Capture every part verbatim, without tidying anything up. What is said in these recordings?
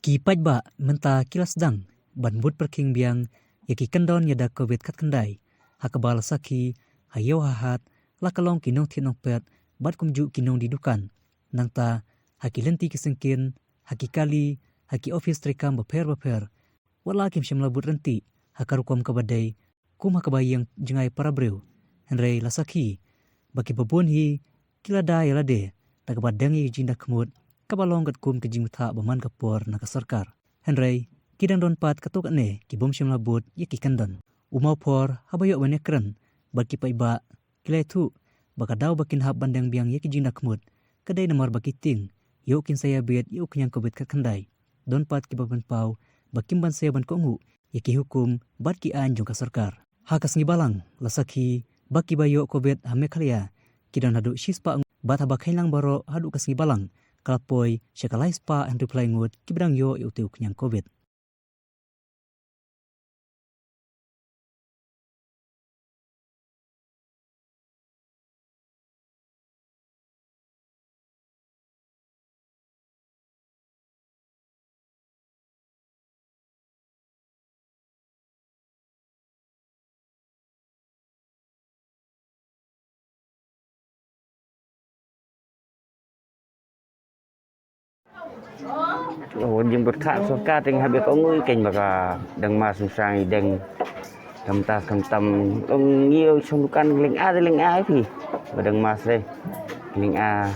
Ki paidbah mynta ki la sdang ban bud pyrkhing biang ïa ki kyndon ïada covid khatkhyndai, ha kaba la sakhi ha ïew ha hat, la ka long ki nongthied nongpet bad kumjuh ki nongdie dukan. Nangta ha ki lynti ki syngkien, ha ki kali, ha ki ophis treikam bapher bapher, wat la kim shym la bud ryntih ha ka rukom kaba dei kum ha kaba ïeng jngai para briew. Hynrei la sakhi ba kiba bun hi ki la da ïa lade da kaba deng ïa ki jingdakhmut kaba long katkum ka jingbthah ba man ka por na ka sorkar. Hynrei ki dang don pat katto katne ki bym shym la bud ïa ki kyndon. U Mawphor haba ïoh ban ïakren bad ki paidbah, ki la ïathuh ba ka daw ba kin hap ban deng biang ïa ki jingdakhmut ka dei namar ba ki tieng ïoh kin sa ïabit ïa u khñiang covid khatkhyndai. Don pat kiba pynpaw ba kim banse ban kohnguh ïa ki hukum bad ki aiñ jong ka sorkar. Ha ka sngi Balang la sakhi ba kiba ïoh covid ha Meghalaya ki don haduh shispah ngut, bad haba kheiñ lang baroh haduh ka sngi Balang ka la poi sha ka laispah hynriewphew lai ngut kiba dang ïoh ïa utei u khñiang covid. Oh, jingbutkha sorkar te ngi hap ïa ka ong ui keiñ ba ka dang mas, sngewsih dang tam ta tam tam ong ïa shong dukan lyng'a de lyng'a phi ba dang mas de lyng'a.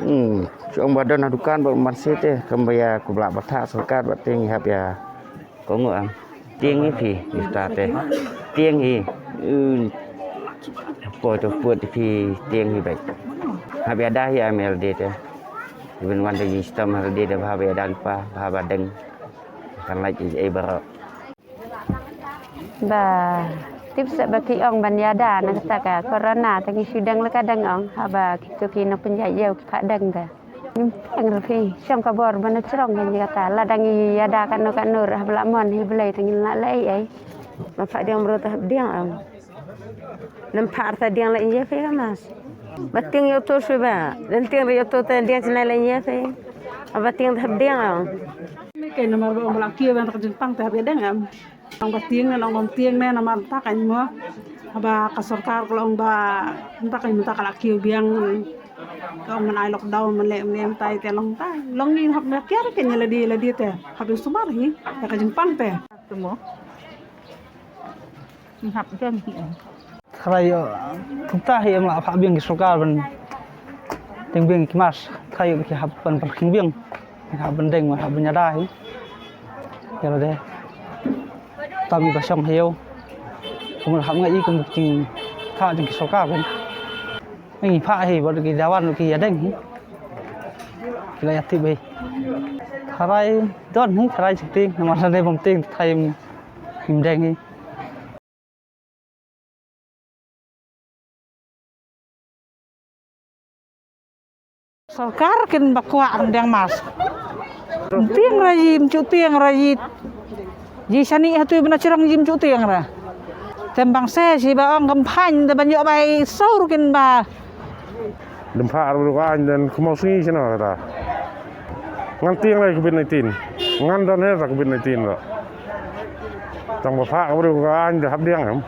Hmm, shong ba don ha dukan ba man se te kam ba ïa ku bla ba tha sorkar ba te ngi hap ïa Ko ngooh am. Tieng hi phi, ista te. Tieng hi. Ko to put phi tieng hi bai. Hap ïada hi am L D te. Even wan te ji stam L D te bha ïada pa, bha ba deng. Kan lai ji ei baro. Ba tip sa ba ki ong ban ïada na kata ka corona te ngi shu deng laka deng ong. Haba kitu ki nongpynïaid ïew ki pha deng te. Ngim tieng ruh phi, shong ka bor ban shrong hi kata, lada ngi ïada kano kano ruh haba la mon hi Blei te ngin lah leh ei ei. Ba pha dieng bro te hap dieng am. Nam pha arta dieng leh ei ei phi ka mas. Ba tieng ïoh to shu ba, dan tieng ïoh to te dieng chnai leh ei ei phi. Ba tieng te hap dieng am. Ni kai namar ba ong ba la kiew ban ta ka jingpang te hap ïa deng am. Ong ba tieng ne, ong ba tieng ne, namar mynta ka mo. Haba ka sorkar ka la ong ba mynta ka, mynta ka la kiew biang. Ka ong mynta lockdown, mynta leh mynta mynta te long ta. Long ngi hap na kiar ka nya lade lade te. Hap ïa sumar hi. Ïa ka jingpang te. Te mo. Ngi hap jong hi. Tharai ïoh, kumta hi em lah phah biang ki sorkar ban deng biang ki mask. Tharai ïoh ki hap ban pyrkhing biang. Ki hap ban deng, hap ban ïada hi. Ïa lade. Tam i ba shong hi ïoh. Kumno hap ngai i kum jingtha jong ki sorkar kan. Ngi phah hi bad ki dawan ki ïa deng hi. Ki la ïa tip hi. Tharai don hi, tharai jingtieng, namar lade bym tieng, tharai im, im deng hi. Sorkar kin ba kwah ban deng mask. Tieng ra ji, mchu tieng ra ji. Ji shani hatu bna chirang ji mchu tieng ra. Tem bang se si ba ong kam phan da ban ïoh bai saur kin ba. Dem pha ar bru ka ain den kmo sngi sino ta. Ngan tieng ra covid nineteen. Ngan don he ra covid nineteen ra. Tang ba pha ar bru ka ain da hap diang em.